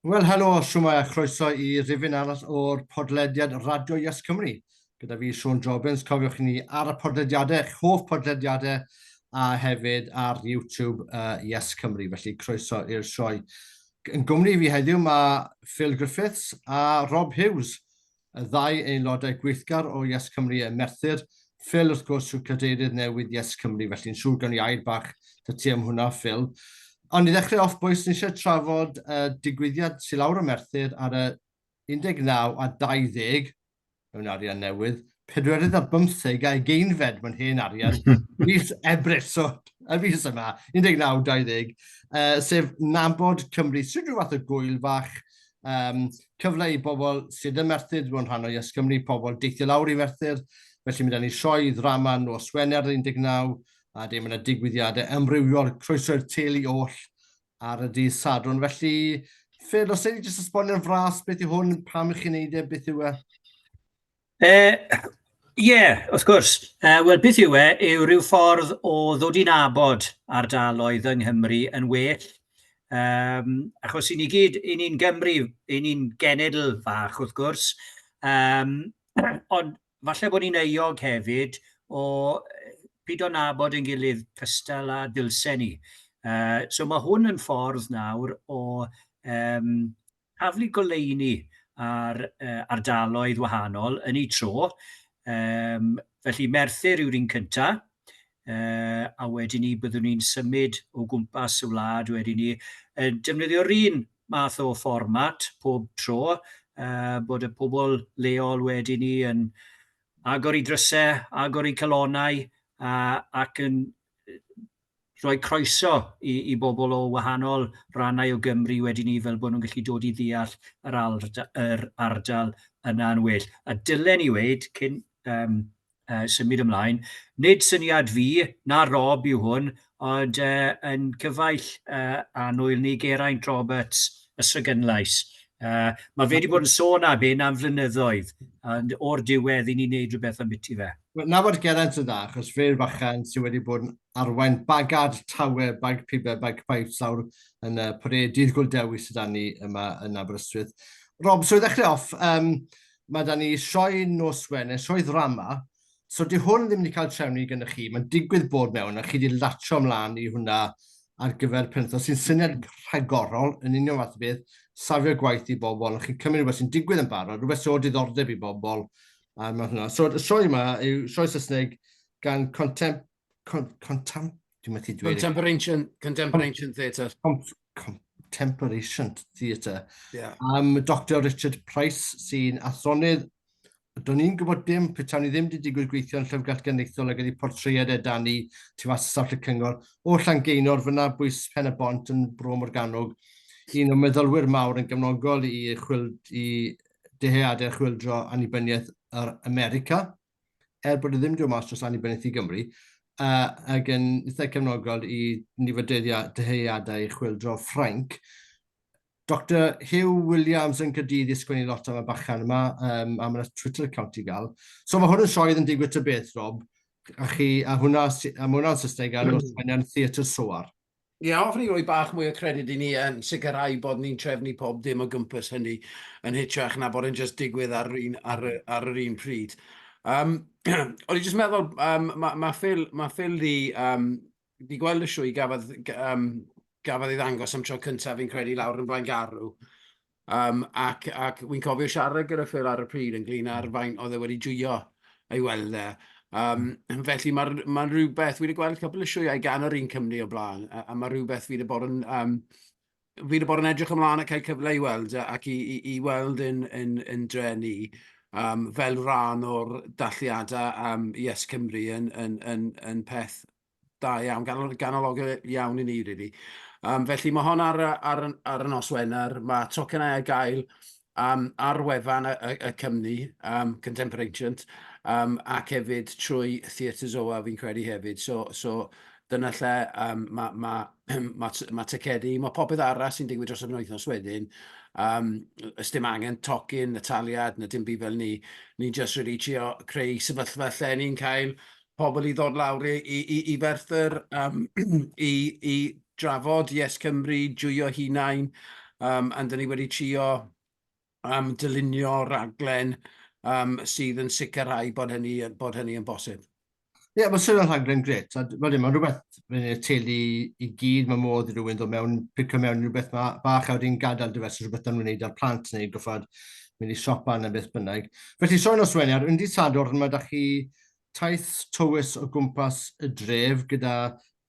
Wel, helo, shwmae a chroeso i rifyn arall o'r podlediad Radio Yes Cymru. Gyda fi, Siôn Jobbins, cofiwch ni ar y podlediadau, eich hoff podlediadau, a hefyd ar YouTube Yes Cymru. Felly, croeso i'r sioe. Yn gwmni fi heddiw mae Phil Griffiths a Rob Hughes, y ddau aelodau gweithgar o Yes Cymru ym Merthyr. Phil, wrth gwrs, yw cadeirydd newydd Yes Cymru, felly'n siŵr gawn ni air bach 'da ti am hwnna, Phil. Ond i ddechrau off, bois, ni eisiau trafod uh, digwyddiad sy'n lawr ym Merthyr ar y 19 a 20, mewn arian newydd, pedwerydd ar bymtheg a ugeinfed mewn hen arian, mis Ebrill, so y fis yma, 19, 20, uh, sef Nabod Cymru, sy'n rhyw fath o gwyl fach, um, cyfle i bobl sydd yn Merthyr, bod yn rhan o Yes Cymru, pobl deithio lawr i Merthyr, felly mae da ni sioe ddrama nos Wener 19, a dim yna digwyddiadau amrywiol, croeso i'r teulu oll ar y dydd Sadwrn. Felly, Phil, os ydy jyst esbonio'n fras beth yw hwn, pam ych chi'n neud e, beth yw e? Ie, yeah, wrth gwrs. Wel, beth yw e, yw rhyw ffordd o ddod i nabod ardaloedd yng Nghymru yn well. Um, achos i ni gyd, i ni'n Gymru, i ni'n genedl fach wrth gwrs, um, ond falle bod ni'n euog hefyd o pido nabod ein gilydd cystal a dylsen ni. So mae hwn yn ffordd nawr o um, taflu goleuni ar uh, ardaloedd wahanol yn ei tro. Um, felly Merthyr yw'r un cyntaf, uh, a wedyn ni byddwn ni'n symud o gwmpas y wlad wedyn ni, yn defnyddio'r un math o fformat pob tro, uh, bod y pobl leol wedyn ni yn agor i drysau, agor i calonau, uh, ac yn rhoi croeso i, i bobl o wahanol rannau o Gymru wedyn ni fel bod nhw'n gallu dod i ddeall yr, alda, yr ardal yna yn well. A dylen ni weud, cyn um, symud ymlaen, nid syniad fi na Rob yw hwn, ond yn cyfaill annwyl ni, Geraint Roberts, Ysgynlais. Mae fe wedi bod yn sôn am hyn am flynyddoedd, ond o'r diwedd i ni wneud rhywbeth am biti fe. Wel, nabod Geraint yn dda, achos fe'r bachan sydd wedi bod yn arwain bagad tawe, bagpipe, bagpipes lawr yn y parade dydd Gŵyl Dewi sydd â ni yma yn Aberystwyth. Rob, so i ddechrau off, um, mae da ni sioe nos Wener, sioe ddrama, so di hwn ddim wedi cael trefnu gyda chi, mae'n digwydd bod mewn a chi wedi latio ymlaen i hwnna ar gyfer penwythnos, sy'n syniad rhagorol, yn union fath o beth, safio gwaith i bobl, chi'n cymryd rhywbeth sy'n digwydd yn barod, rhywbeth sy'n o diddordeb i bobl, a mae hwnna. So, y sioe yma yw sioe Saesneg gan Contemp... Con, contemp... Dwi'n methu dweud. E. Contemporary, Contemporary Theatre. Contemporary Theatre. Yeah. Am Dr Richard Price, sy'n athronydd. Do'n i'n gwybod dim, petawn ni ddim wedi digwydd gweithio yn Llyfrgell Genedlaethol ac wedi portread e dan ni tu fas y safle cyngor o Llangeinor, fyna bwys Pen y Bont yn Bro Morgannwg. Un o meddylwyr mawr yn gefnogol i, chwil, i dyheadau chwyldro annibyniaeth yr America, er bod e ddim wedi dod mas dros annibyniaeth i Gymru, uh, ac yn eitha cefnogol i nifer dyheadau chwyldro Ffrainc. Dr Hugh Williams yn Caerdydd i sgwennu lot am y bachan yma, um, a mae'n Twitter account i gael. So mae hwn yn sioe yn digwydd ta beth, Rob, a chi, a hwnna, a mae hwnna'n Saesneg a nos Wener Theatr Soar. Ie, yeah, hoffwn i roi bach mwy o credit i ni yn sicrhau bod ni'n trefnu pob dim o gwmpas hynny yn hytrach na bod yn just digwydd ar, un, ar, ar yr un pryd. Um, o'n i jyst meddwl, um, mae ma Phil, ma Phil di, um, di gweld y sioe gafodd, um, gafodd ei ddangos am tro cyntaf fi'n credu lawr yn Blaengarw. Um, ac, ac wy'n cofio siarad gyda Phil ar y pryd ynglyn â'r faint oedd e wedi joio ei weld e. Um, felly mae'n ma rhywbeth, fi wedi gweld cwpl o sioeau gan yr un Cymru o blaen, a, a mae rhywbeth fi wedi bod yn, um, fi wedi bod yn edrych ymlaen at cael cyfle i weld e, ac i, i, i weld yn, yn, yn dre ni um, fel rhan o'r dathliadau um, Yes Cymru yn, yn, yn, yn peth da iawn, ganolog iawn i ni, really. Um, felly mae hon ar, ar, ar y nos Wener, mae tocynnau ar gael um, ar wefan y, y, y cymni, um, Contemporary Ancient, um, ac hefyd trwy Theatr Zoa fi'n credu hefyd. So, so dyna lle um, mae ma, ma, ma tocedi, mae popeth arall sy'n digwydd dros y penwythnos wedyn, um, ys dim angen tocyn, y taliad, na dim byd fel ni. Ni'n just really trio creu sefyllfa lle ni'n cael pobl i ddod lawr i, i, i, i Ferthyr um, i, i drafod Yes Cymru, joio hunain. And dyn ni wedi trio dylunio raglen sydd yn sicrhau bod hynny, bod hynny yn bosib. Ie, yeah, mae'n swnio'n rhaglen gret. A mae'n ma rhywbeth yn y teulu i gyd, mae modd i rhywun ddod mewn, picio mewn rhywbeth ma, bach a wedyn gadael dy fes, rhywbeth dan nhw'n wneud ar plant neu goffod mynd i siopa neu beth bynnag. Felly, sôn nos Wener, yn dydd Sadwrn mae da chi taith tywys o gwmpas y dref gyda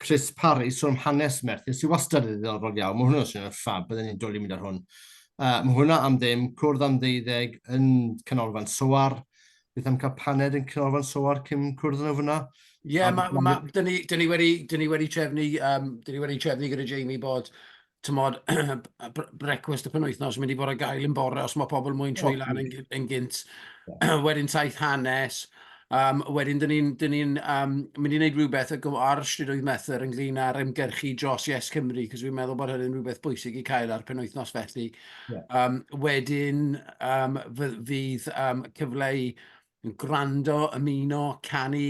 Chris Parry, sôn am hanes Merthyr, sydd wastad yn ddiddorol iawn. Mae hwnna'n swnio'n ffab, byddwn ni'n dwlu mynd ar hwn. Mae hwnna am ddim, cwrdd am ddeuddeg yn Canolfan Soar. Beth am cael paned yn Canolfan Soar cyn cwrdd yn fyna? Ie, yeah, ma, ma, dyn ni, dyn ni wedi, dyn ni wedi trefnu, dyn ni wedi trefnu gyda Jamie bod, tymod, brecwast y penwythnos yn mynd i fod ar gael yn bore os mae pobl mwyn troi lan yn, yn gynt. Wedyn taith hanes. Wedyn, dyn ni'n dyn ni mynd i wneud rhywbeth ar strydoedd Merthyr ynglyn â'r ymgyrchu dros Yes Cymru, cos fi'n meddwl bod hynny'n rhywbeth bwysig i cael ar penwythnos felly. Yeah. Wedyn fydd cyfle i gwrando, ymuno, canu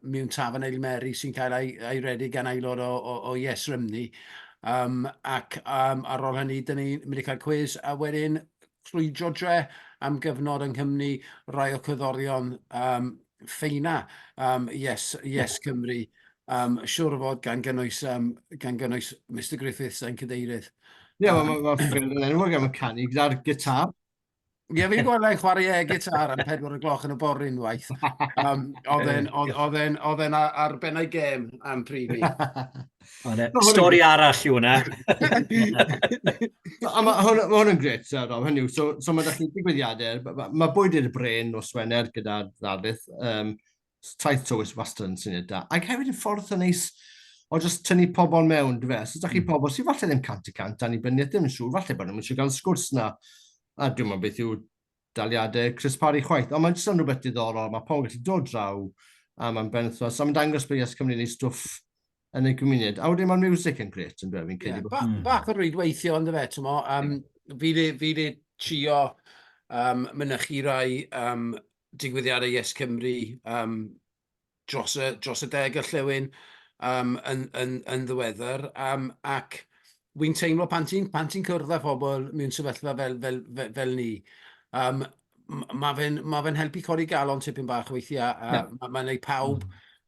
mewn tafarn Aylmeri sy'n cael ei, ei redeg gan aelod o, o, o Yes Rymni. Ac ar ôl hynny, dyn ni'n mynd i cael cwiz a wedyn crwydro dre am gyfnod yng Nghymru, rai o cerddorion ffeina, Yes, Yes Cymru, siŵr o fod gan gynnwys, gan gynnwys Mister Griffiths ein cadeirydd. Ie, yeah, mae ma, ma Phil yn enwog am y canu gyda'r gitar. Ie, yeah, fi'n gweld e'n chwarae e gitar am 4 o'r gloch yn y bore unwaith. Oedd e'n oedd e'n ar ben ei gêm am pryd ni. Stori arall yw hwnna. A mae hwn, ma hwn yn gret, Rob, hynny yw. So, so mae da chi digwyddiadau, mae ma bwyd i'r bren nos Wener gyda'r ddarlith, taith tywys wastad yn syniad da. Ac hefyd yn ffordd yn neis o just tynnu pobl mewn, dwi fe. So, da chi pobl sydd falle ddim 100% annibyniaeth, ddim yn siŵr, falle bod nhw'n eisiau gael sgwrs na. A dwi'n meddwl beth yw daliadau Chris Parry chwaith. Ond mae'n jyst yn rhywbeth diddorol, mae pobl yn gallu dod draw a mae'n benwythnos, a mae'n dangos bod Yes Cymru'n ei stwff yn ei gymuned. A wedyn mae'r music yn gret, yn dweud, fi'n credu. Yeah, ba bach o rwydweithio, ynddo fe, ti'n mo. Fi di, fi di trio mynychu rai digwyddiadau Yes Cymru dros y, dros y deg gorllewin yn, yn, yn ddiweddar, ac wy'n teimlo pan ti'n pan ti'n cwrdd â phobl mewn sefyllfa fel, fel, fel, fel ni, mae fe'n ma fe helpu codi galon tipyn bach weithiau, a yeah. mae'n ma gwneud pawb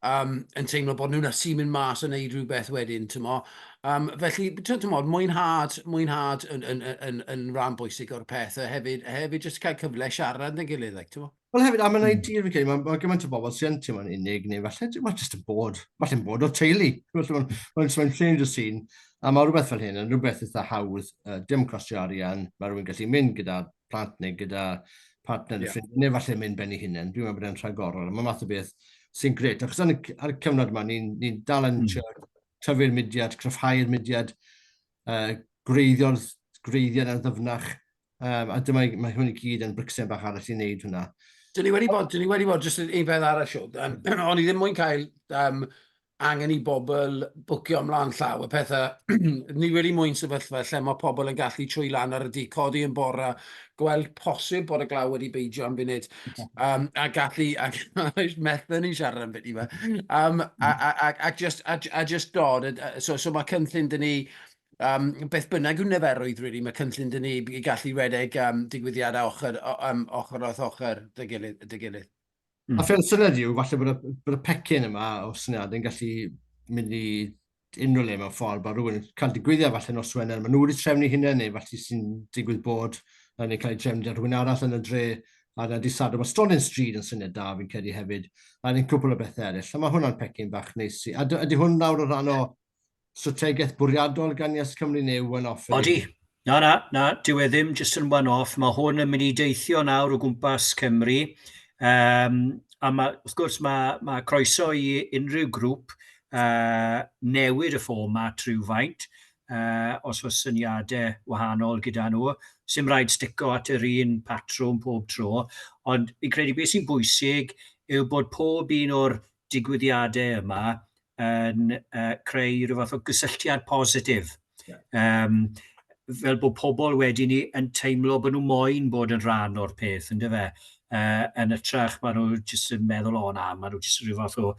yn teimlo bod nhw'n ysu mynd mas yn neud rhywbeth wedyn, ti'n mo. Felly, ti'n mo, mwynhad, mwynhad yn, yn, yn, yn, yn rhan bwysig o'r peth, a hefyd, hefyd jyst cael cyfle siarad yn gilydd, like, ti'n mo. Wel hefyd, a mae'n ideal fi'n credu, mae, ma gymaint o bobl sy'n teimlo'n unig, neu falle, mae'n just yn bod, falle'n bod o'r teulu. Felly mae'n ma ma change y scene, a mae rhywbeth fel hyn yn rhywbeth eitha hawdd, dim costio arian, mae rhywun gallu mynd gyda plant neu gyda partner yeah. ffrind, neu falle mynd ben ei hunain, dwi'n meddwl bod e'n rhagorol, mae'n math o beth sy'n gret, achos ar y, ar y cyfnod yma, ni'n ni dal yn tyfu'r mudiad, cryfhau'r mudiad, gwreiddio'r gwreiddiau yn ddyfnach, a dyma, mae hwn i gyd yn bricsen bach arall i wneud hwnna. Dyn ni wedi bod, dyn ni wedi bod, jyst un peth arall, Siôn, o'n i ddim mwyn cael angen i bobl bwcio ymlaen llaw y pethau. Ni wedi mwyn sefyllfa lle mae pobl yn gallu trwy lan ar y dydd, codi yn bora, gweld posib bod y glaw wedi beidio am funud, a gallu, a methu ni siarad am beth i fe, a, a, a, a, just, a, a just dod, so, so mae cynllun dyn ni, beth bynnag yw niferoedd, really, mae cynllun dyn ni i gallu redeg digwyddiadau ochr, ochr wrth ochr dy gilydd. Dy gilydd. A Phil, syniad yw, falle bod y, bod y pecyn yma o syniad yn gallu mynd i unrhyw le mewn ffordd, bod rhywun yn cael digwyddiad falle nos Wener, maen nhw wedi trefnu hynny, neu falle sy'n digwydd bod neu cael ei trefnu ar rhywun arall yn y dre, a yna di Sadwrn. Mae stondin stryd yn syniad da fi'n credu hefyd, a un cwpl o bethau eraill. A mae hwnna'n pecyn bach neis. A ydy hwn nawr o ran o strategaeth bwriadol gan Yes Cymru neu one-off? Odi. Na, na, na, dyw e ddim jyst yn one-off. Mae hwn yn mynd i deithio nawr o gwmpas Cymru. A ma, wrth gwrs mae, mae croeso i unrhyw grŵp newid y fformat rhywfaint, os oes syniadau wahanol gyda nhw. Sim rhaid stico at yr un patrwm pob tro, ond fi'n credu beth sy'n bwysig yw bod pob un o'r digwyddiadau yma yn creu rhyw fath o gysylltiad positif. Yeah. Fel bod pobl wedyn ni yn teimlo bod nhw moyn bod yn rhan o'r peth, ynddo fe? Yn hytrach, maen nhw jyst yn meddwl, o na, maen nhw jyst rhyw fath o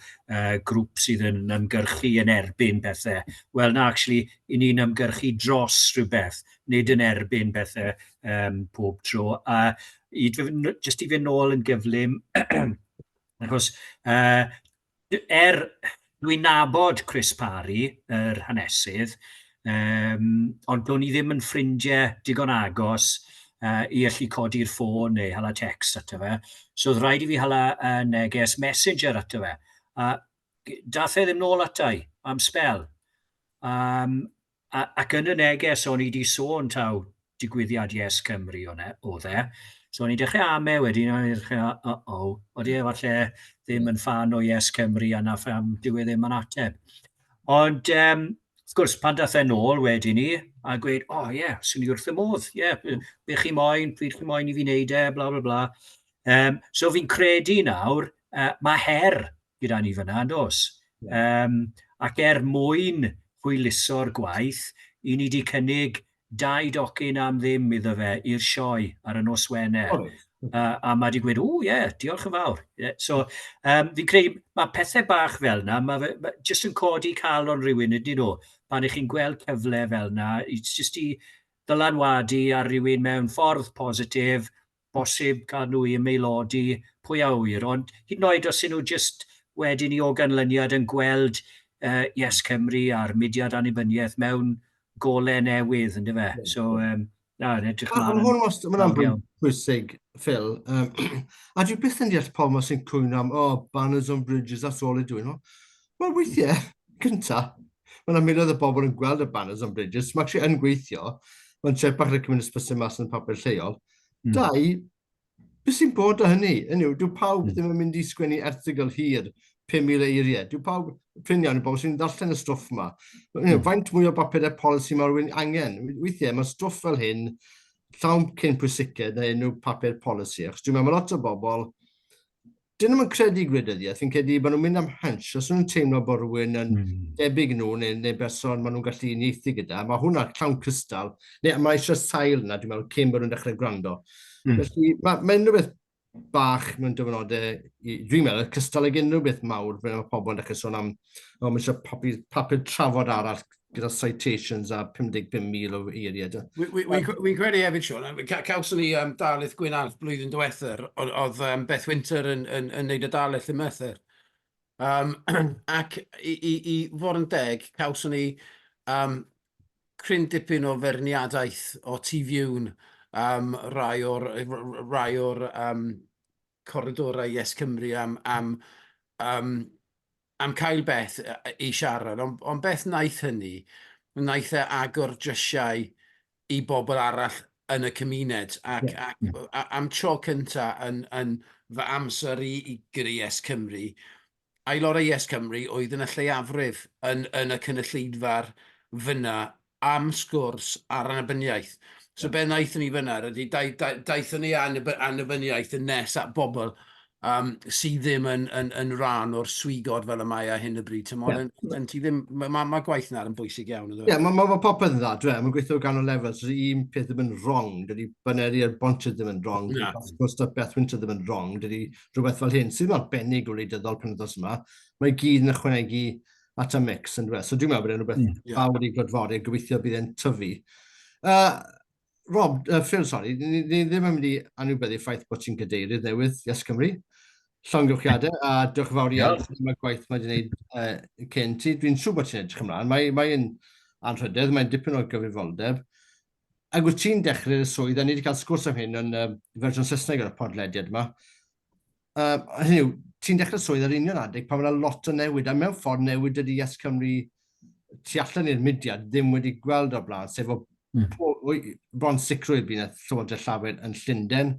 grŵp sydd yn ymgyrchu yn erbyn pethau. Wel na, actually, i ni'n ymgyrchu dros rhywbeth, nid yn erbyn pethau pob tro. A i, jyst i fynd nôl yn gyflym, achos er dwi'n nabod Chris Parry, yr hanesydd, ond do'n i ddim yn ffrindiau digon agos i allu codi'r ffôn neu hala text ato fe. So oedd rhaid i fi hala neges Messenger ato fe. A dath e ddim nôl ata i am sbel. Ac yn y neges o'n i 'di sôn taw digwyddiad Yes Cymru o'n e, oedd e. So o'n i'n dechrau ame wedyn, o'n i'n dechrau, uh-oh, odi e falle ddim yn ffan o Yes Cymru a na pham dyw e ddim yn ateb. Ond um, wrth gwrs, pan dath e nôl wedyn ni, a gweud, o oh, ie, yeah, swn i wrth y modd, ie, yeah, be chi moyn, pryd chi moyn i fi wneud e, bla bla bla. So fi'n credu nawr, mae her gyda ni fyna, yn does? Ac er mwyn hwyluso'r gwaith, i ni wedi cynnig dau docyn am ddim iddo fe i'r sioe ar y nos Wener. Oh. A mae wedi gweud, o ie, yeah, diolch yn fawr. Yeah, so, fi'n credu, mae pethau bach fel yna, mae fe, ma, jyst yn codi calon rhywun, ydyn nhw, pan ych chi'n gweld cyfle fel yna, it's just i ddylanwadu ar rhywun mewn ffordd positif, bosib cael nhw i ymaelodi, pwy a ŵyr, ond hyd yn oed os 'yn nhw jyst wedyn ni o ganlyniad yn gweld Yes Cymru a'r mudiad annibyniaeth mewn golau newydd, yn dyfe? Yeah. So, na, yn edrych mlaen. Mae hwn wastad, mae'n bwynt pwysig, Phil. A dwi byth yn deall pobl sy'n cwyno am, oh, banners on bridges, that's all they're doing. Wel, weithiau, cynta, mae yna miloedd o bobl yn gweld y banners on bridges, mae actually yn gweithio, mae'n trepach yn cymryd ysbysu mas yn y papur lleol. Dau, beth sy'n bod â hynny? Hynny yw, dyw pawb ddim yn mynd i sgwennu erthygl hir 5,000 eiriau. Dyw pawb, prin iawn y bobl sy'n darllen y stwff yma. Faint mwy o bapurau polisi mae rhywun angen? Weithiau mae stwff fel hyn llawn cyn pwysiced na unrhyw papur polisi. Achos dwi'n meddwl mae lot o bobl dyn nhw'm yn credu gwleidyddiaeth, fi'n credu maen nhw'n mynd am hunch, os nhw'n teimlo bod rhywun yn debyg nhw neu, neu berson maen nhw'n gallu uniaethu gyda, mae hwnna llawn cystal, neu mae eisiau sail yna, dwi'n meddwl, cyn bod nhw'n dechrau gwrando. Felly mae, mae unrhyw beth bach mewn dyfynodau, dwi'n meddwl, cystal ag unrhyw beth mawr, fel mae pobl yn dechrau sôn am, o, mae eisiau papur, papur trafod arall gyda citations a 55,000 o eiriau. Wi'n credu hefyd, Siôn, cawson ni darlith Gwyn Arth blwyddyn diwetha, oedd Beth Winter yn, yn, yn neud y darlith ym Merthyr. Ac i, i, i fod yn deg, cawson ni cryn dipyn o feirniadaeth o tu fewn rai o'r, rai o'r coridorau Yes Cymru am, am, um, am cael Beth i siarad, ond, ond beth wnaeth hynny, wnaeth e agor drysiau i bobl arall yn y cymuned, ac, yeah. ac a, am tro cynta yn, yn fy amser i, i gyda Yes Cymru, aelodau Yes Cymru oedd yn y lleiafrif yn, yn y cynulleidfa'r fyna am sgwrs ar annibyniaeth. So be wnaethon ni fyna ydy, daethon ni annibyniaeth yn nes at bobl sydd ddim yn, yn, yn rhan o'r swigod fel y mae ar hyn o bryd. Ti'n yeah. yn, yn, ti ddim, mae ma, ma gwaith na'r yn bwysig iawn. Ie, yeah, mae ma, ma popeth yn dda, dwi, e, mae'n gweithio gan o lefel, so un peth ddim yn wrong, dydy baneri ar bontydd ddim yn wrong, dydy passport a Beth Winter ddim yn wrong, dydy rhywbeth fel hyn, sydd yn arbennig o wleidyddol pen wythnos yma, mae gyd yn ychwanegu at y mix yn dweud. So dwi'n meddwl bod e'n rhywbeth fawr i glodfori a gobeithio bydd e'n tyfu. Rob, Phil, sorry, ni, ni ddim yn mynd i anwybyddu ffaith bod ti'n gadeirydd newydd Yes Cymru. Llongyfarchiadau a diolch yn fawr iawn am y gwaith mae wedi gwneud cyn ti. Dwi'n siŵr bod ti'n edrych ymlaen. Mae'n mae anrhydedd, mae'n dipyn o gyfrifoldeb. Ac wyt ti'n dechrau'r swydd, a ni wedi cael sgwrs am hyn yn fersiwn Saesneg o'r podlediad yma. Hynny yw, ti'n dechrau swydd ar union adeg pan mae yna lot o newid, a mewn ffordd newid dydy Yes Cymru tu allan i'r mudiad ddim wedi gweld o'r blaen, sef o bron sicrwydd bydd yna Llywodraeth Llafur yn Llundain.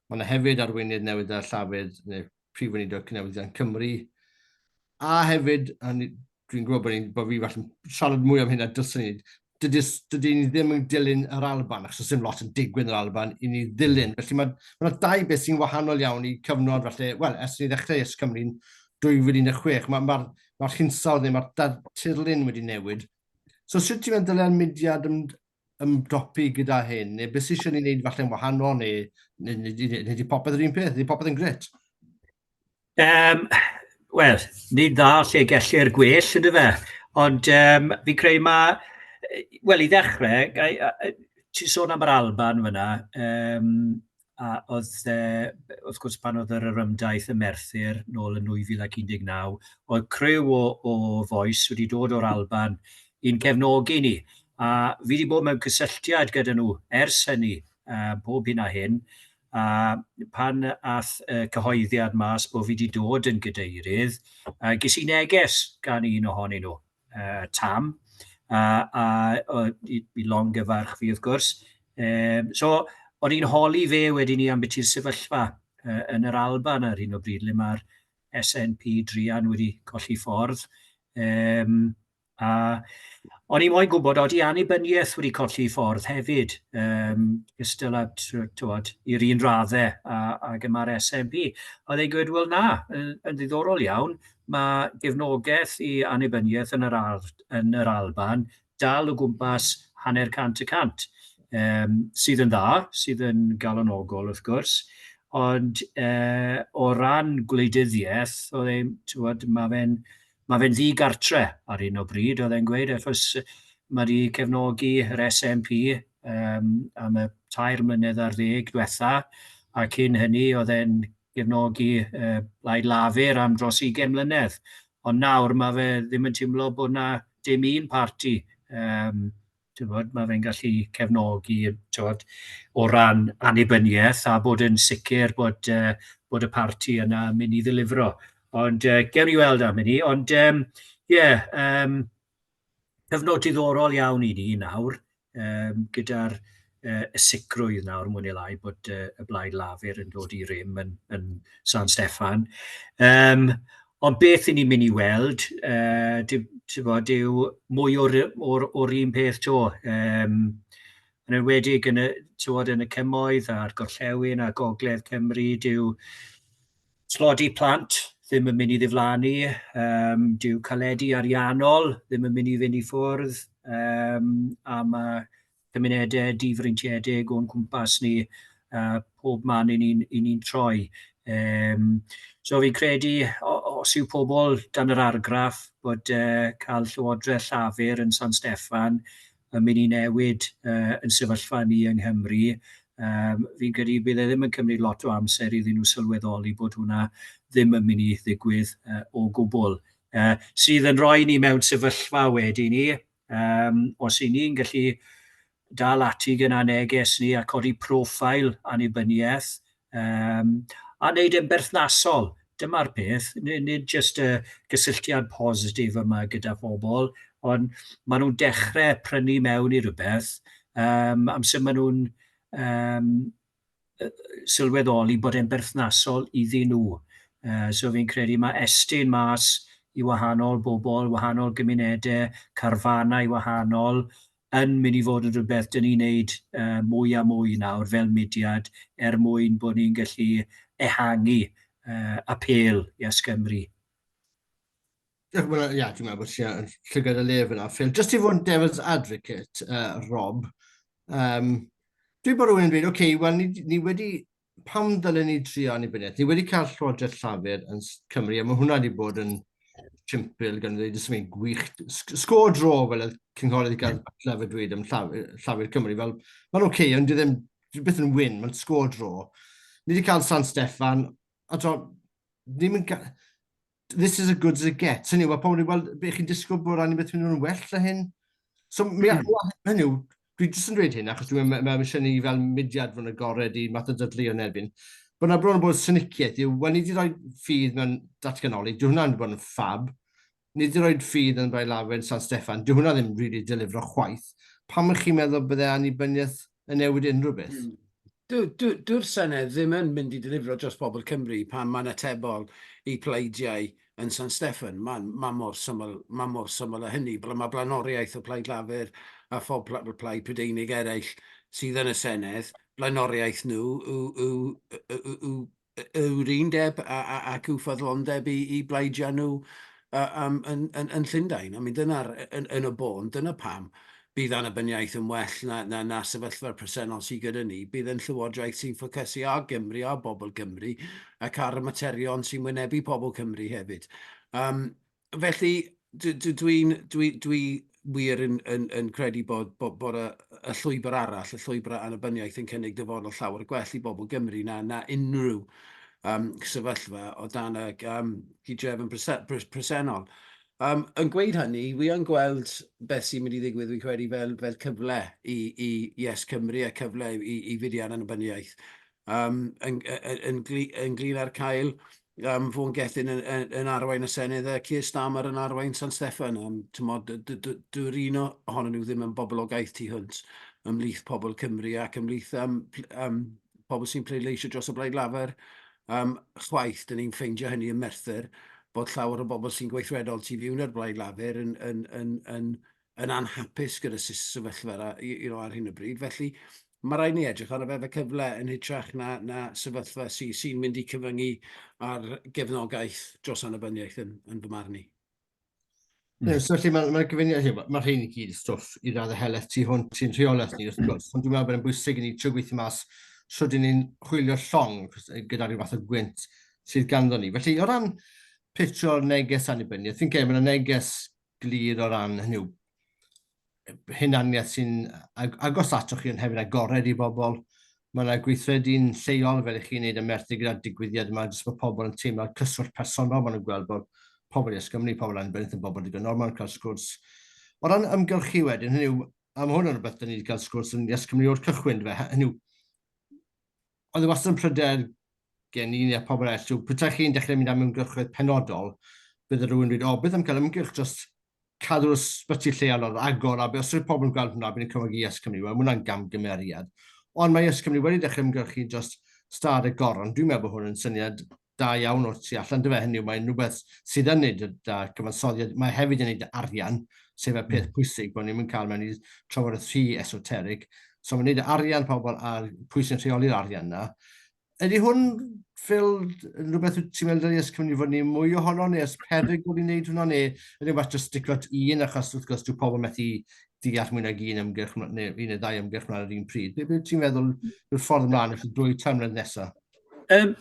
Mae yna hefyd arweinydd newydd ar Llafur, neu Prif Weinidog newydd gan Cymru. A hefyd, a dwi'n gwybod bod, bod fi falle'n siarad mwy am hyn a dylswn ni, dydy, dydy ni ddim yn dilyn yr Alban, achos does dim lot yn digwydd yn yr Alban i ni ddilyn. Felly mae, mae dau beth sy'n wahanol iawn i cyfnod, falle, wel, ers ni ddechrau Yes Cymru'n 2016, mae'r ma, ma, ma hinsawdd neu mae'r tirlun wedi newid. So sut ti'n meddwl dyle'r mudiad ymdopi gyda hyn, neu beth sydd eisiau ni wneud falle'n wahanol, neu, neu, neu, neu, neu di popeth yr un peth, neu popeth yn gret? Um, Wel, ni'n dda lle gellir gwell, ynddo fe? Ond um, fi'n credu mae... Wel, i ddechrau, ti'n sôn am yr Alban fyna, um, a oedd, uh, wrth gwrs, pan oedd yr orymdaith y Merthyr nôl yn 2019, oedd criw o, o fois wedi dod o'r Alban i'n cefnogi ni, a fi wedi bod mewn cysylltiad gyda nhw ers hynny, uh, bob hyn a hyn, A pan ath y cyhoeddiad mas bod fi wedi dod yn gadeirydd, uh, ges i neges gan un ohonyn nhw, uh, Tam, a, a, a i, i longyfarch fi wrth gwrs. Um, so, o'n i'n holi fe wedyn ni am beth yw'r sefyllfa uh, yn yr Alban ar hyn o bryd, le mae'r SNP druan wedi colli ffordd. Um, A o'n i moyn gwybod, odi annibyniaeth wedi colli ffordd hefyd, um, gystal â, tywod, i'r un raddau a, ag y mae'r SNP. Oedd e'n gweud, wel na, yn, yn ddiddorol iawn, mae gefnogaeth i annibyniaeth yn yr, Ar, yn yr Alban dal o gwmpas 50%, um, sydd yn dda, sydd yn galonogol wrth gwrs, ond uh, o ran gwleidyddiaeth, oedd e'n, tywod, mae fe'n Mae fe'n ddi-gartre ar hyn o bryd, oedd e'n gweud, achos mae wedi cefnogi yr SNP um, am y 13 mlynedd diwetha, a cyn hynny oedd e'n gefnogi uh, Blaid Lafur am dros 20 mlynedd. Ond nawr mae fe ddim yn teimlo bod na dim un parti um, Tibod, mae fe'n gallu cefnogi tibod, o ran annibyniaeth a bod yn sicr bod, uh, bod y parti yna yn mynd i ddelifro. Ond uh, gewn ni weld am hynny. Ond ie, um, yeah, um, cyfnod diddorol iawn i ni nawr, um, gyda'r uh, y sicrwydd nawr mwy neu lai bod uh, y Blaid Lafur yn dod i rym yn, yn San Steffan. Um, Ond beth 'y ni'n mynd i weld, uh, tibod, yw mwy o'r, or, or un peth to. Um, yn enwedig yn y, tywod, yn y cymoedd a'r gorllewin a gogledd Cymru, dyw tlodi plant ddim yn mynd i ddiflannu, um, dyw caledi ariannol ddim yn mynd i fynd i ffwrdd, um, a mae cymunedau difreintiedig o'n cwmpas ni, uh, pob man i ni'n ni troi. Um, so fi'n credu, os yw pobl dan yr argraff bod uh, cael Llywodraeth Llafur yn San Steffan yn mynd i newid uh, yn sefyllfa ni yng Nghymru, um, fi'n credu bydd e ddim yn cymryd lot o amser iddyn nhw sylweddoli bod hwnna ddim yn mynd i ddigwydd uh, o gwbl. Uh, sydd yn rhoi ni mewn sefyllfa wedyn ni, Um, os i ni'n gallu dal ati gyda neges ni a codi profil annibyniaeth um, a wneud e'n berthnasol. Dyma'r peth, nid, nid jyst y gysylltiad positif yma gyda phobl, ond maen nhw'n dechrau prynu mewn i rhywbeth um, amser maen nhw'n um, sylweddoli bod e'n berthnasol iddyn nhw. Uh, so fi'n credu mae estyn mas i wahanol bobl, wahanol gymunedau, carfanau wahanol, yn mynd i fod yn rhywbeth dyn ni'n neud uh, mwy a mwy nawr fel mudiad er mwyn bod ni'n gallu ehangu uh, apêl Yes Cymru. Wel, ia, dwi'n meddwl bod ti'n llygad y lef yna, Phil. Just i fod yn devil's advocate, uh, Rob, um, dwi'n bod rhywun yn dweud, oce, okay, wel, ni, ni wedi, pam dylen ni trio annibyniaeth? Ni wedi cael Llywodraeth Llafur yn Cymru, a mae hwnna wedi bod yn chimpil gan ddweud, ysyn ni'n gwych, sgôr dro fel y cynghorydd gael Butler fe dweud am Llafur, Llafur Cymru, fel, mae'n oce, okay, ond dwi ddim, dwi byth yn win, mae'n sgôr dro. Ni wedi cael San Steffan, a to, ddim yn this is as good as it gets. Hynny yw, mae pobl yn dweud, wel, be chi'n disgwyl bod annibyniaeth yn mynd yn well na hyn? So, mi, hynny yw, dwi jyst yn dweud hyn, achos dwi'n meddwl eisiau ni fel mudiad fod yn agored i math o dadleuon erbyn. Bod yna bron o bod syniciaeth yw, wel, ni wedi rhoi ffydd mewn datganoli, dwi hwnna'n bod yn ffab. Ni wedi rhoi ffydd yn Blaid Lafur yn San Steffan, dwi hwnna ddim really delifro chwaith. Pam ych chi'n meddwl bydde annibyniaeth yn newid unrhyw beth? Mm. Dyw'r Senedd ddim yn mynd i delifro dros bobl Cymru pan mae'n atebol i pleidiau yn San Steffan. Mae'n ma mor syml, ma mor syml â hynny. Mae blaenoriaeth o Plaid Lafur a phob plaid Prydeinig eraill sydd yn y Senedd, blaenoriaeth nhw yw, yw, yw, yw, yw'r undeb a, a, ac yw ffyddlondeb i, i bleidiau nhw uh, um, yn, yn, yn Llundain. I mean, dyna'r, yn, yn y bôn, dyna pam. bydd annibyniaeth yn well na, na, na sefyllfa'r presennol sydd gyda ni. Bydd yn llywodraeth sy'n ffocysu ar Gymru, ar bobl Gymru, ac ar y materion sy'n wynebu pobl Cymru hefyd. Um, felly, dwi'n dwi, dwi, dwi wir yn, yn, yn credu bod, bod, bod y, y llwybr arall, y llwybr annibyniaeth yn cynnig dyfodol llawer gwell i bobl Gymru na, na unrhyw um, sefyllfa o dan y um, gydrefn presennol. Um, yn gweud hynny, wi yn gweld beth sy'n mynd i ddigwydd, fi'n credu, fel, fel cyfle i, i Yes Cymru a cyfle i, i fudiad annibyniaeth. Um, yn, yn, yn, ynglyn â'r cael um, Vaughan Gething yn, yn, yn arwain y Senedd a Keir Starmer yn arwain San Steffan. Um, Dyw'r un ohonyn nhw ddim yn boblogaeth tu hwnt ymhlith pobl Cymru ac ymhlith um, um, pobl sy'n pleidleisio dros y Blaid Lafur um, chwaith, dyn ni'n ffeindio hynny ym Merthyr, bod llawer o bobl sy'n gweithredol tu fewn i'r Blaid Lafur yn, yn, yn, yn, yn anhapus gyda sefyllfa ar, you know, ar hyn o bryd. Felly, mae rhaid ni edrych arno fe fe cyfle yn hytrach na, na sefyllfa sy'n sy mynd i cyfyngu ar gefnogaeth dros annibyniaeth yn, yn fy marn i. Mm. So felly mae'r ma gyfuniad, mae ma rhain i gyd stwff i raddau helaeth tu hwnt i'n rheolaeth ni, wrth mm. gwrs, ond dwi'n meddwl bod yn bwysig i ni trio gweithio mas sut ni'n chwilio llong gyda rhyw fath o gwynt sydd ganddo ni. Felly, o ran pitio'r neges annibyniaeth, fi'n credu mae yna neges glir o ran hynny yw hunaniaeth sy'n agos atoch chi ond hefyd agored i bobl. Mae yna gweithredu'n lleol fel ych chi'n neud ym Merthyr gyda'r digwyddiad yma, jyst bod pobl yn teimlo'r cyswllt personol, maen nhw'n gweld bod pobl Yes Cymru, pobl annibyniaeth yn bobl digon normal yn cael sgwrs. O ran ymgyrchu wedyn, hynny yw, a mae hwn yn rhywbeth da ni wedi cael sgwrs yn Yes Cymru o'r cychwyn, fe, hynny yw, oedd e wastad yn pryder gen i neu pobl eraill, yw petai chi'n dechrau mynd am ymgyrchoedd penodol, bydde rhywun yn dweud, o, beth am cael ymgyrch dros cadw'r ysbyty lleol ar agor, a os yw'r pobl yn gweld hwnna, bydd yn cefnogi Yes Cymru. Wel, mae hwnna'n gamgymeriad. Ond mae Yes Cymru wedi dechrau ymgyrchu dros stad y goron. Dwi'n meddwl bod hwn yn syniad da iawn o'r tu allan, dyfe hynny yw, mae'n rhywbeth sydd yn neud da cyfansoddiad, mae hefyd yn neud arian, sef y peth pwysig, bod ni'n cael mewn i trafodaeth rhy esoterig. So mae'n neud arian pobl a pwy sy'n rheoli'r arian na. Ydy hwn, Phil, yn rhywbeth wyt ti'n meddwl Yes Cymru fod ni mwy ohono, neu os peryg bod ni'n neud hwnna, neu ydy well just stico at un, achos wrth gwrs dyw pobl methu deall mwy nag un ymgyrch, neu un neu ddau ymgyrch mlaen ar un pryd. Be, be ti'n meddwl yw'r ffordd ymlaen wrth y 2-3 mlynedd nesaf? Um,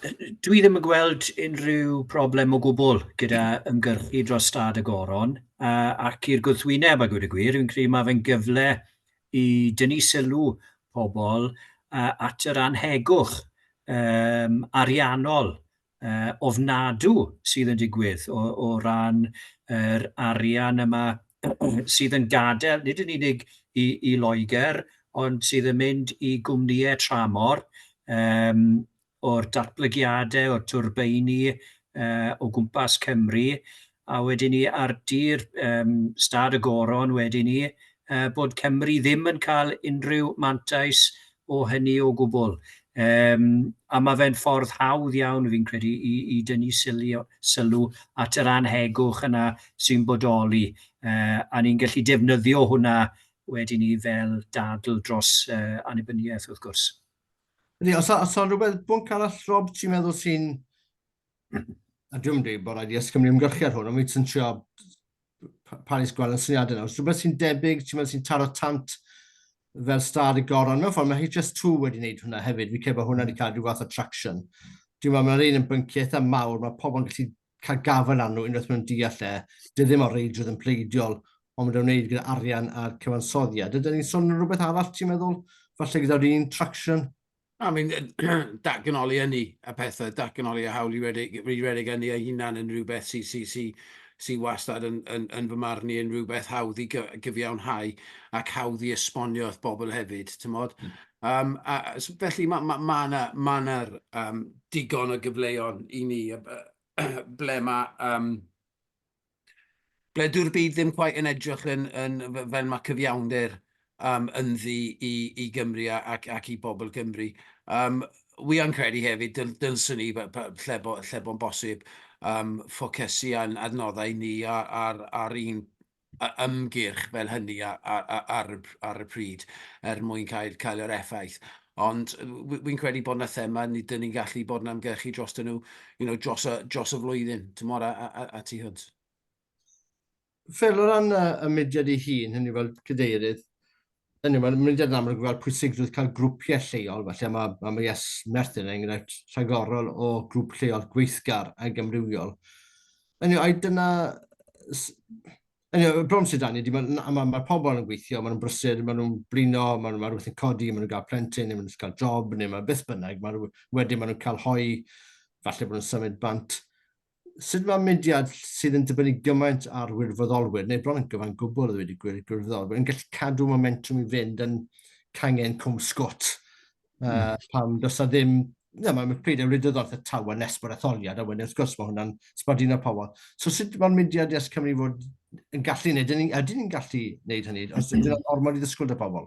dwi ddim yn gweld unrhyw broblem o gwbl gyda ymgyrchu dros stad y goron, uh, ac i'r gwrthwyneb a gweud y gwir, fi'n credu mae fe'n gyfle i dynnu sylw pobl at yr anhegwch um, ariannol uh, ofnadw sydd yn digwydd o, o ran yr arian yma sydd yn gadael, nid yn unig i, i Loegr, ond sydd yn mynd i gwmnïau tramor, um, o'r datblygiadau, o'r twrbeini uh, o gwmpas Cymru, a wedyn ni ar dir um, Stad y Goron wedyn ni, uh, bod Cymru ddim yn cael unrhyw mantais o hynny o gwbl. Um, a mae fe'n ffordd hawdd iawn, fi'n credu, i, i dynnu sylw, sylw at yr anhegwch yna sy'n bodoli. Uh, a ni'n gallu defnyddio hwnna wedyn ni fel dadl dros uh, annibyniaeth, wrth gwrs. Ydy, os, os oes rhywbeth bwnc arall, Rob, ti'n meddwl sy'n... A dwi'n dweud bod rhaid i Ysgymru ymgyrchu ar hwn, ond mi ti'n trio Paris gweld yn syniadau nawr. Rhywbeth sy'n debyg, ti'n meddwl sy'n taro tant fel stad y goron. Mewn ffordd, mae HS2 wedi gwneud hwnna hefyd. Fi credu bod hwnna wedi cael rhyw fath o traction. Dwi'n meddwl mae'r un yn bynciau eitha mawr, mae pobl yn gallu cael gafael arno unwaith maen nhw'n deall e. Dy ddim o reidrwydd yn pleidiol, ond mae'n ymwneud gyda arian a'r cyfansoddiad. Ydyn ni'n sôn rhywbeth arall, ti'n meddwl? Falle gyda'r un traction? I mean, datganoli ynni a pethau, datganoli a hawl i redeg, i redeg ynni ei hunan yn rhywbeth sy'n sy, sy, sy wastad yn, yn, yn fy marn i yn rhywbeth hawdd i gyfiawnhau ac hawdd i esbonio wrth bobl hefyd, ti'n modd? Mm. Um, a, felly mae ma, ma yna ma na, um, digon o gyfleon i ni ble mae um, ble dyw'r byd ddim quite yn edrych yn, yn fel mae cyfiawnder um, ynddi i, i Gymru ac, ac i bobl Gymru. Um, wi yn credu hefyd, dyl, dylswn ni, lle, bo, lle bo'n bosib, um, ffocysu a'n adnoddau ni ar, ar, ar un ymgyrch fel hynny ar, ar, ar, ar y pryd er mwyn cael, cael yr effaith. Ond wy'n credu bod yna thema, ni, dyn ni'n gallu bod yn ymgyrchu dros nhw, you know, dros, y, dros y flwyddyn, tymor, a, a, a tu hwnt. Phil, o ran y, y mudiad ei hun, hynny fel cadeirydd, Yn mae'n mynd yn amlwg fel pwysigrwydd cael grwpiau lleol, felly mae, mae, mae Yes Merthyr yn enghraifft rhagorol o grŵp lleol gweithgar ac amrywiol. Yn ai dyna... Yn y broblem sydd 'da ni, mae, mae, mae pobl yn gweithio, maen nhw'n brysur, maen nhw'n blino, maen nhw'n rhywbeth yn codi, maen nhw'n cael plentyn, neu maen nhw'n cael job, neu mae beth bynnag, maen nhw, wedyn maen nhw'n cael hoi, falle bod nhw'n symud bant. Sut mae mudiad sydd yn dibynnu gymaint ar wirfoddolwyr, neu bron yn gyfan gwbl a ddweud y gwir, gwirfoddolwyr, yn gallu cadw momentwm i fynd yn cangen Cwm Sgwt, pam does na ddim, na, mae'n pleidiau wleidyddol eitha tawel nes bod etholiad, a wedyn wrth gwrs mae hwnna'n sbarduno pobl. So sut mae'r mudiad Yes Cymru fod yn gallu wneud, ydyn ni'n gallu wneud hynny, os ydyn ni'n ormod i ddisgwyl 'da pobl?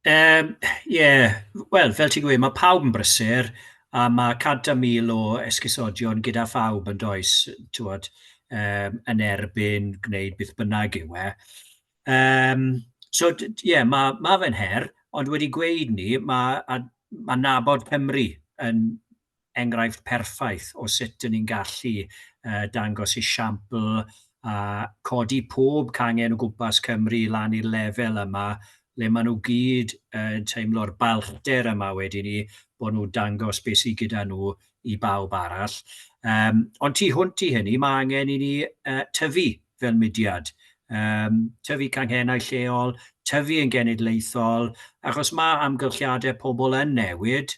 Ie, yeah. Wel, fel ti'n gweud, mae pawb yn brysur a mae 100,000 o esgusodion gyda phawb yn does, tywod, yn erbyn gwneud beth bynnag yw e. So, ie, yeah, mae ma fe'n her, ond wedi gweud ni, mae ma Nabod Cymru yn enghraifft perffaith o sut dyn ni'n gallu dangos esiampl a codi pob cangen o gwmpas Cymru lan i'r lefel yma le maen nhw gyd yn teimlo'r balchder yma wedyn ni bod nhw'n dangos beth sydd gyda nhw i bawb arall. Ond tu hwnt i hynny, mae angen i ni tyfu fel mudiad. Tyfu canghennau lleol, tyfu yn genedlaethol, achos mae amgylchiadau pobl yn newid,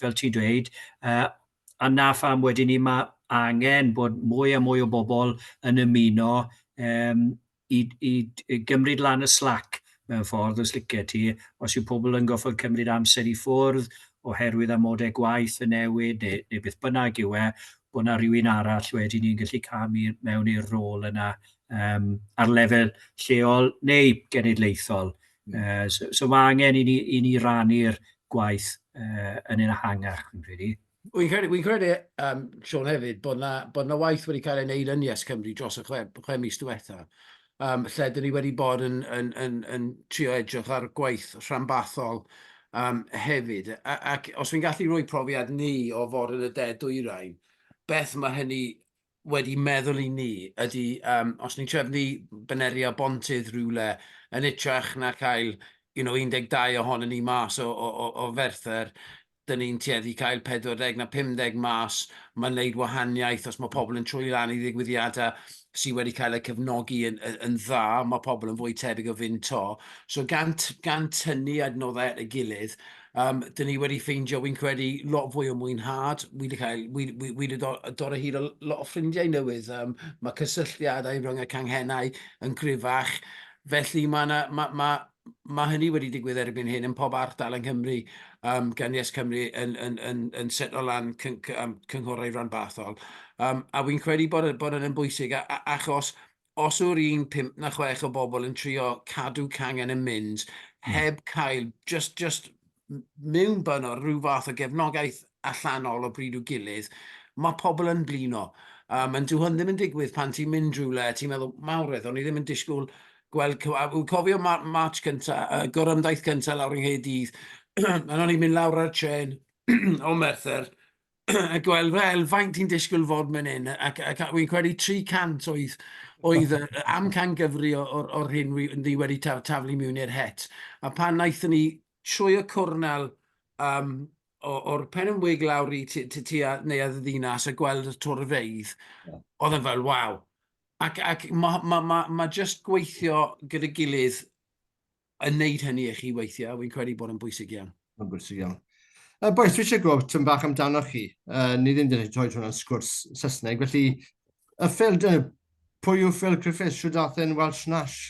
fel ti'n dweud, a 'na pham wedyn ni mae angen bod mwy a mwy o bobl yn ymuno i, i, i gymryd lan y slack mewn ffordd, os licio ti, os yw pobl yn gorfod cymryd amser i ffwrdd oherwydd amodau gwaith yn newid neu, neu beth bynnag yw e, bod 'na rywun arall wedyn ni'n gallu camu mewn i'r rôl yna ar lefel lleol neu genedlaethol. So mae angen i ni rannu'r gwaith yn ehangach, fi'n credu. Wy'n credu, wy'n credu Siôn hefyd, bod 'na, bod 'na waith wedi cael ei wneud yn Yes Cymru dros y 6 mis diwetha, lle dyn ni wedi bod yn, yn, yn, yn trio edrych ar gwaith rhanbarthol hefyd. A, ac os fi'n gallu rhoi profiad ni o fod yn y de dwyrain, beth mae hynny wedi meddwl i ni ydy, os ni'n trefnu baneri a bontydd rhywle, yn hytrach na cael 12 ohonon ni mas o Ferthyr, dyn ni'n tueddu cael 40 na 50 mas, mae'n neud wahaniaeth os mae pobl yn troi lan i ddigwyddiadau sydd wedi cael eu cefnogi yn dda, mae pobl yn fwy tebyg o fynd 'to. So gan tynnu adnoddau at ei gilydd, dyn ni wedi ffeindio, wy'n credu, lot fwy o mwynhad. Wi wedi cael, wi, wi, wi wedi dod o hyd o lot o ffrindiau newydd. Mae cysylltiadau rhwng y canghennau yn gryfach. Felly mae 'na, ma, ma, ma hynny wedi digwydd erbyn hyn yn pob ardal yng Nghymru, gan Yes Cymru yn setlo lan cynghorau rhanbarthol. A wy'n credu bod hynny'n bwysig, achos os yw'r un 5 na 6 o bobl yn trio cadw cangen yn mynd heb cael just mewnbwn o rhyw fath o gefnogaeth allanol o bryd i'w gilydd, mae pobl yn blino. And dyw hwn ddim yn digwydd pan ti'n mynd rhywle a ti'n meddwl, mawredd, o'n i ddim yn disgwyl gweld... A wy'n cofio march cynta, gorymdaith cynta lawr yng Nghaerdydd, a o'n i'n mynd lawr ar y trên o Merthyr, a gweld, wel, faint ti'n disgwyl fod mewn hyn, ac wy'n credu 300 oedd y amcangyfri o'r hyn ni wedi taflu mewn i'r het. A pan wnaethon ni trwy y cwrnel o'r Pen-y-wig lawr i tua Neuadd y Ddinas a gweld y torfeydd, oedd yn fel, waw. Ac ma jyst gweithio gyda'i gilydd yn neud hynny i chi weithiau, wy'n credu bod yn bwysig iawn. Mae'n bwysig iawn. Bois, dwi eisiau gwybod tyn bach amdanoch chi. Ni ddim wedi rhoi hwnna'n sgwrs Saesneg, felly, y Phil, pwy yw Phil Griffiths? Shwt dath e'n Welsh Nash?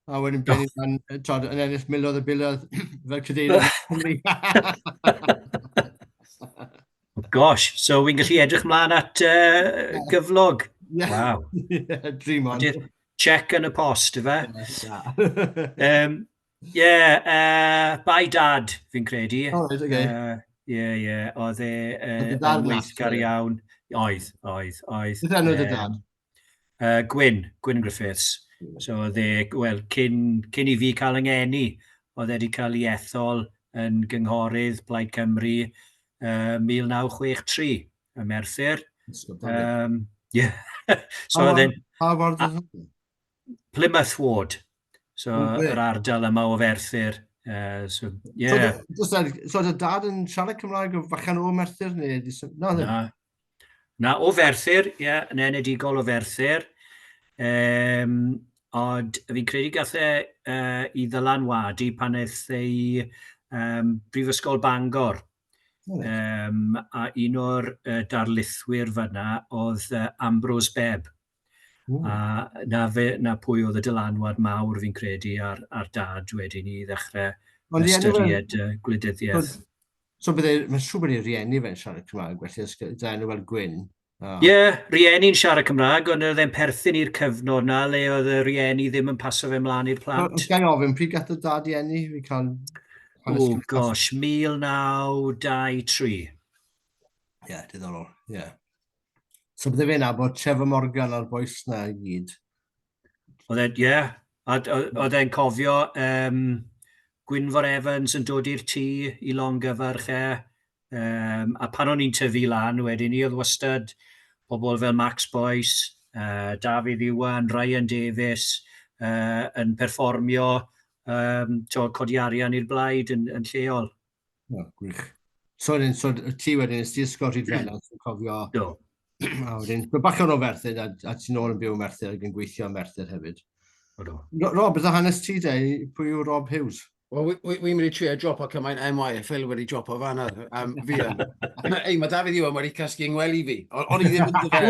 A wedyn oh. yn, yn ennill miloedd y biloedd fel cadeirydd Cymru. Gosh, so wy'n gallu edrych mlaen at gyflog. Yeah. Wow. Yeah, dream on. Check yn y post, ife? Yeah, by dad, fi'n credu. Oh, right, okay. Yeah, yeah, oedd e yn weithgar iawn. Oedd, oedd, oedd. Beth enw dy dad? Gwyn, Gwyn Griffiths. So oedd e, wel, cyn i fi cael yng ngeni, oedd e wedi cael ei ethol yn gynghorydd Plaid Cymru 1963 ym Merthyr. Yeah. So oedd e'n... Pa ward oedd Plymouth Ward. So, yr ardal yma o Ferthyr. So, yeah. So, so, so dad yn siarad Cymraeg o fachan o Merthyr? Neu, na, na. Na, o Ferthyr, ie, yeah, yn enedigol o Ferthyr. Um, ond fi'n credu gath e i ddylanwadu pan aeth e i um, Brifysgol Bangor. Um, a un o'r darlithwyr fyna oedd Ambrose Bebb. A na, fe, na pwy oedd y dylanwad mawr fi'n credu ar, ar dad wedyn i ddechrau ystyried gwleidyddiaeth. So bydde, mae'n siŵr bod ei rieni fe'n siarad Cymraeg, felly os gyda enw fel Gwyn. Ie, yeah, rieni'n siarad Cymraeg, ond oedd e'n perthyn i'r cyfnod na le oedd y rieni ddim yn paso fe mlaen i'r plant. Os gael ofyn, pryd gath y dad i eni? Fi cael... Oh gosh, 1923. Ie, yeah, diddorol, ie. Yeah. So bydde fe'n nabod Trevor Morgan a'r bois na i gyd. Oedd e, ie. Yeah. A oedd e'n cofio um, Gwynfor Evans yn dod i'r tŷ i longyfarch e. Um, a pan o'n i'n tyfu lan wedyn ni, oedd wastad pobl fel Max Boyce, Dafydd Iwan, Ryan Davies uh, yn perfformio um, to, codi arian i'r blaid yn, yn lleol. O, gwych. So, wedyn, so ti wedyn, nes ti ysgol Rhydfenna, ti'n cofio... Do. A wedyn, bach o'n o Ferthyr, a, a ti'n ôl yn byw yn Merthyr ac yn gweithio yn Merthyr hefyd. O, do. Rob, beth o hanes ti de? Pwy yw Rob Hughes? Wel, wi'n mynd i trio dropo cymaint enwau a Phil wedi dropo fanna. Um, fi yn. Ei, mae Dafydd Iwan wedi cysgu yng ngwely fi. O'n i ddim yn dyfe.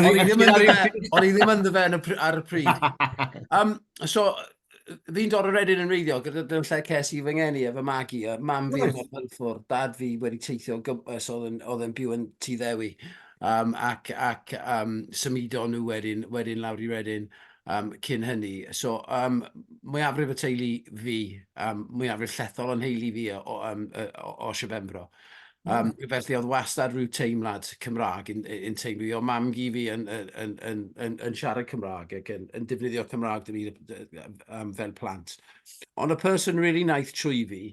O'n i ddim yn dyfe, o'n i ddim yn dyfe ar y pryd. Um, so, fi'n dod o Redyn yn wreiddiol, gyda dyna lle ces i fy ngeni a fy magu, a mam fi yn Merthyr, dad fi wedi teithio o gwmpas, oedd yn, oedd yn byw yn Tŷ Ddewi, um, ac, ac um, symudo nhw wedyn, wedyn lawr i Redyn um, cyn hynny. So, um, mwyafrif y teulu fi, um, mwyafrif llethol yn nheulu fi o, o, um, o, o Sir Benfro. Um, felly oedd wastad rhyw teimlad Cymraeg yn, yn teimlo. O mam-gu fi yn, yn, yn, yn, yn, yn siarad Cymraeg ac yn, yn defnyddio Cymraeg dy fi um, fel plant. Ond y person really naeth trwy fi,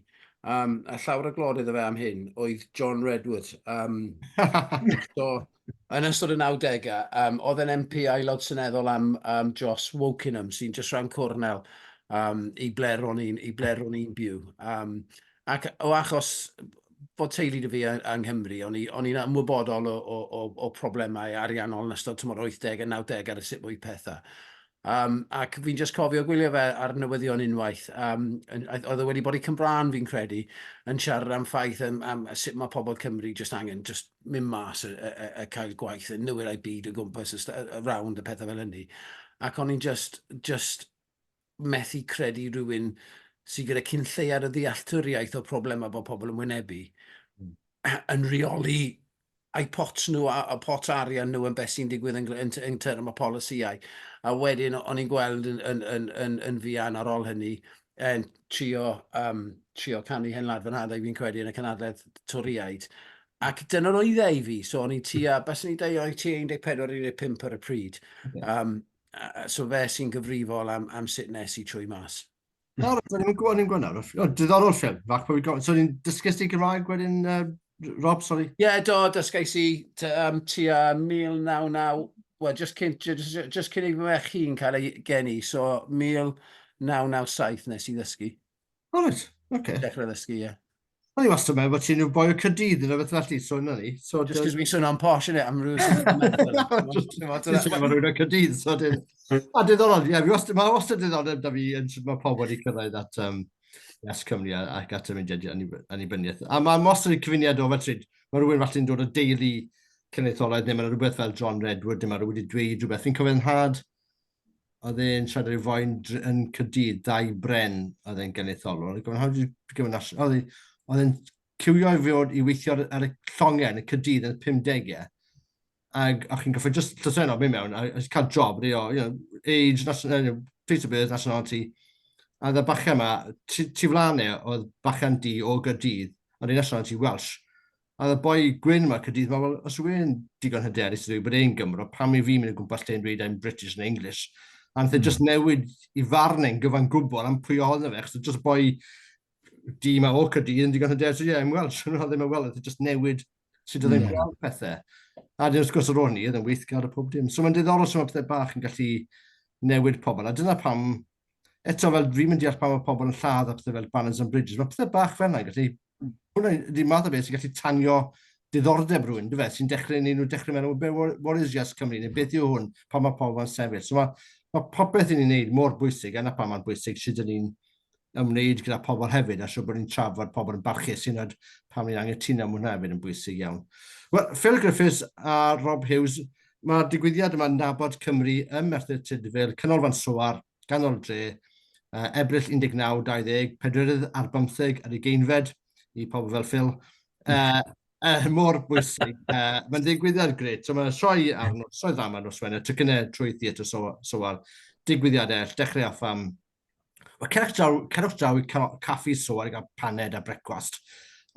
um, a llawer o glod iddo fe am hyn, oedd John Redwood. Um, so, yn ystod y 90au, um, oedd e'n MP aelod seneddol am um, dros Wokingham, sy'n just rhan cornel um, i ble ro'n i'n i ble ro'n i'n byw. Um, Ac o achos bod teulu 'da fi yng Nghymru, o'n i o'n i'n ymwybodol o o o o problemau ariannol yn ystod tymor 80 a 90 ar y sut mwy pethau. Um, ac fi'n just cofio gwylio fe ar newyddion unwaith. Um, oedd e wedi bod i Cymraen fi'n credu, yn siarad am ffaith am, am sut mae pobl Cymru just angen just mynd mas a, a, a, a cael gwaith yn newid ei byd o gwmpas y, y round y pethau fel hynny. Ac o'n i'n just, just methu credu rhywun sydd gyda cyn lleiad o ddealltwriaeth o problemau bod pobl yn wynebu hmm. yn rheoli eu pot nhw a, a pot arian nhw yn beth sy'n digwydd yn, yn, yn term o polisïau. A wedyn o'n i'n gweld yn, yn, yn, yn, yn fuan ar ôl hynny yn trio, um, trio canu hen lad fy nhadau fi'n credu yn y cynadledd Torïaid. Ac dyna'r oedd e i fi, so o'n i'n tua, bys ni'n dweud, o'n i'n tua 14, 15 ar y pryd. Okay. Um, so fe sy'n gyfrifol am, am sut nes i trwy mas. No, o'n i'n gwybod, o'n i'n gwybod nawr. O, diddorol ffilm, fach bod fi'n So, ni'n dysgais ti Gymraeg wedyn, uh, Rob, sorry? Ie, yeah, do, dysgais i um, tua 1999, well, just cyn, just, just cyn i fy merch hi'n cael ei geni, so 1997 nes i ddysgu. O, reit, oce. Okay. Dechrau ddysgu, ie. Yeah. O'n i wastad yn meddwl bod ti'n rhyw boi o Caerdydd neu rhywbeth felly, so yna ni. So, Just cos fi'n swnio'n posh, innit? Am rhywun sy'n Mae'n rhywun o Caerdydd, so dyn... A diddorol, ie, fi wastad, mae wastad diddordeb da fi yn sut mae pobl wedi cyrraedd at um, Yes Cymru ac at y mudiad annibyniaeth. A mae'n wastad y cyfuniad o, fel tryd, mae rhywun falle'n dod o deulu cenedlaetholaidd, neu mae rhywbeth fel John Redwood, neu mae rhywun wedi dweud rhywbeth. Fi'n cofio'n nhad, oedd e'n siarad rhyw foi'n yn Caerdydd, Dai Bren, oedd e'n genedlaetholwr. Oedd e'n gofyn, how did you become a national... Oedd e- oedd e'n ciwio i fod i weithio ar, ar y llongau yn y Caerdydd yn y 50au. Ac o'ch chi'n gorfod just llythrennol mynd mewn a, a cael job, you know, age, national, you know, date of birth, nationality. A oedd y bachgen yma, tu flaen e, oedd bachgen du o Gaerdydd, ond ei nationality Welsh. A oedd y boi gwyn yma, Caerdydd, ma, wel, os yw e'n digon hyderus i ddweud bod e'n Gymro, pam i fi mynd o gwmpas lle yn dweud I'm British neu English? A nath e mm. just newid i farn e'n gyfan gwbl am pwy oedd fe, achos just boi di ma o Caerdydd yn digon hyderus, yeah, I'm Welsh, ond oedd e'n well, nath e just newid sut oedd e'n mm. gweld pethau. A dyn wrth gwrs ar ôl ni, oedd e'n weithgar a pob dim. So mae'n diddorol sut mae pethau bach yn gallu newid pobl, a dyna pam Eto, fel fi'n mynd deall pam mae pobl yn lladd a pethau fel Banners and Bridges, mae pethau bach fel yna gallu... Hwna ydy'r math o beth sy'n gallu tanio diddordeb rhywun, dy fe, sy'n dechrau, neu nhw'n dechrau meddwl, what, what is Yes Cymru, neu beth yw hwn, pan mae pobl yn sefyll. So mae, mae popeth i ni'n neud mor bwysig, a na pam mae'n bwysig sut ydyn ni'n ymwneud gyda pobl hefyd, a siŵr bod ni'n trafod pobl yn barchus, hyd yn oed pan ni'n angytuno, mae hwnna hefyd yn bwysig iawn. Wel, Phil Griffiths a Rob Hughes, mae'r digwyddiad yma Nabod Cymru ym Merthyr Tudful, Canolfan Soar, ganol dre, uh, Ebrill 19, 20, pedwerydd ar bymtheg ar ugeinfed i pobl fel Phil. Uh, uh, mor bwysig. Uh, mae'n ddigwyddiad gret. So mae'n sioe ar nos, sioe ddrama nos Wener, tocynnau trwy Theatr Soar, digwyddiad eraill, dechrau off am Wel, cerwch draw, cerwch draw i caffi Soar i gael paned a brecwast.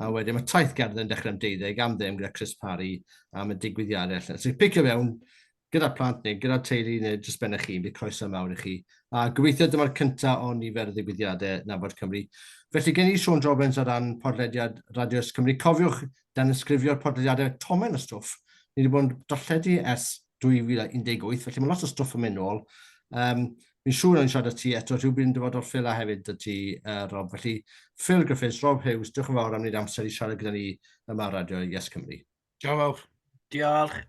A wedyn mae taith gerdded yn dechrau am deuddeg am ddim gyda Chris Parry am y digwyddiadau allan. So picio mewn gyda'r plant neu gyda'r teulu neu jyst ben eich hun, bydd croeso mawr i chi. A gobeithio dyma'r cyntaf o nifer o ddigwyddiadau Nabod Cymru. Felly gen i Siôn Jobbins ar ran podlediad Radio Is Cymru. Cofiwch danysgrifio'r podlediadau tomen o stwff. Ni wedi bod yn darlledu ers 2018, felly mae lot o stwff yn mynd nôl. Um, fi'n siŵr o'n siarad â ti eto rhywbryd yn dyfodol Phil a hefyd dy ti, uh, Rob. Felly, Phil Griffiths, Rob Hughes, diolch yn fawr am wneud amser i siarad gyda ni yma ar Radio Yes Cymru. Diolch fawr. Diolch.